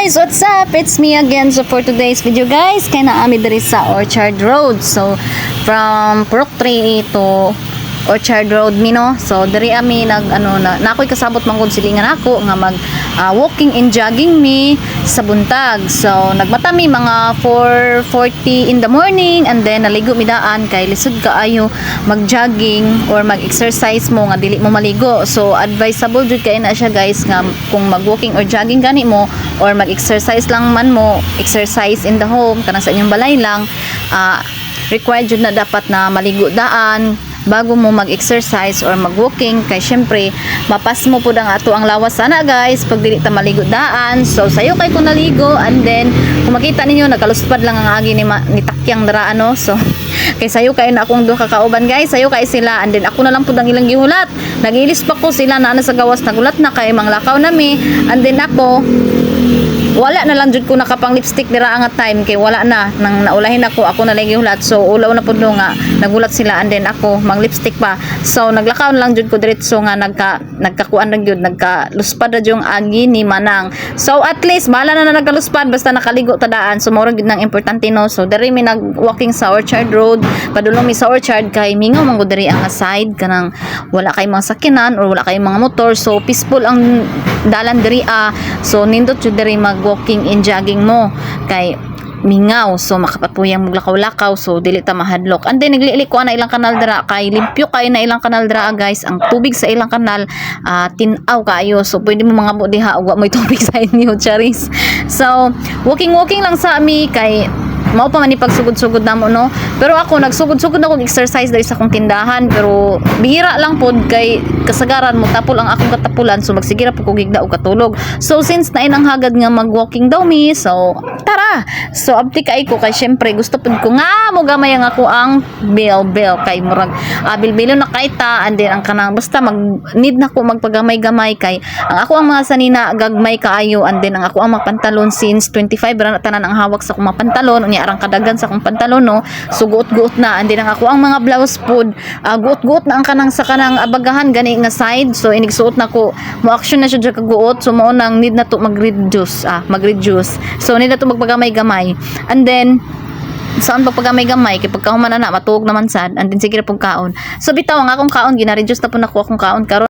Guys! What's up? It's me again. So for today's video, guys, kay naa mi diri sa Orchard Road. So from Purok 3 to Orchard Road mi, no. So diri ami nag ano na, na ako'y kasabot manggod silingan ako nga mag walking and jogging mi sa buntag. So nagmata mi mga 4:40 in the morning and then naligo mi daan kay lisod kaayo mag-jogging or mag-exercise mo nga dili mo maligo. So advisable jud kay na siya, guys, nga kung mag-walking or jogging gani mo or mag-exercise lang man mo, exercise in the home, kanang sa inyong balay lang, required jud na dapat na maligo daan bago mo mag-exercise or mag-walking kay syempre mapasmo pud ang ato ang lawas sana, guys, pag dili ta maligo daan. So sayo kay ko naligo and then kung makita ninyo, nakaluspad lang ang agi ni takyang dara, ano. So kay sayo kay na akong duha ka kauban, guys, sayo kay sila and then ako na lang pud ang ilang gihulat. Nagilis pa ko sila na sa gawas, nagulat na kay manglakaw nami and then ako wala na lang jud ko nakapang lipstick dira ang time kay wala na nang naulahin ako, ako na lang gihulat. So ulaw na pud no nga nagulat sila and then ako mang lipstick pa. So naglakaw na lang jud ko diretso nga nagkakuan na gyud, nagkaluspad na yung agi ni Manang. So at least bahala na na nagkaluspad basta nakaligo ta daan. So mao ra gyud nang importante, no? So diri mi nag walking sa Orchard Road, padulong mi sa Orchard kay mingaw man gud diri ang side, kanang wala kay mga sakyanan or wala kay mga motor, so peaceful ang dalan diri ah. So nindot jud diri mag walking and jogging mo kay mingaw, so makapatuyang maglakaw-lakaw, so dili ta mahadlok. And then nagliili ko ana ilang kanal dira kay limpyo kay na ilang kanal dira, guys. Ang tubig sa ilang kanal, tin-aw kaayo, so pwede mo mga diha ug wa mo'y tubig sa inyo, charis. So walking walking lang sa ami kay mao pa man ni pagsugod-sugod namo, no? Pero ako nagsugod-sugod na kog exercise diri sa akong tindahan, pero bihira lang pod kay kasagaran mo tapol ang akong katapulan, so magsige ra pud kog higda og katulog. So since naay nanghagad nga mag-walking daw mi, so tara. So abti kay ko kay syempre gusto pud ko nga mo gamay ang ako ang bill bill kay murag bilbilon na kayta and then ang kanang basta mag need na ko magpagamay-gamay kay ang ako ang mga sanina gagmay kaayo and then ang ako ang mga pantalon, since 25 ra na tanan ang hawak sa akong mga pantalon, unya arang kadagan sa akong pantalon, no? So guot-guot na and then ang ako ang mga blouse pod, guot-guot na ang kanang sa kanang abagahan gani nga side. So inigsuot na ko mo action na siya dyan kaguot, so mao nang need na to mag-reduce. So need na to magpagamay-gamay and then saan pagpagamay-gamay kay pagkahuman na matuog naman sad and then sige ra pug kaon. So bitaw ang akong kaon, gina-reduce na pud nako akong kaon karon.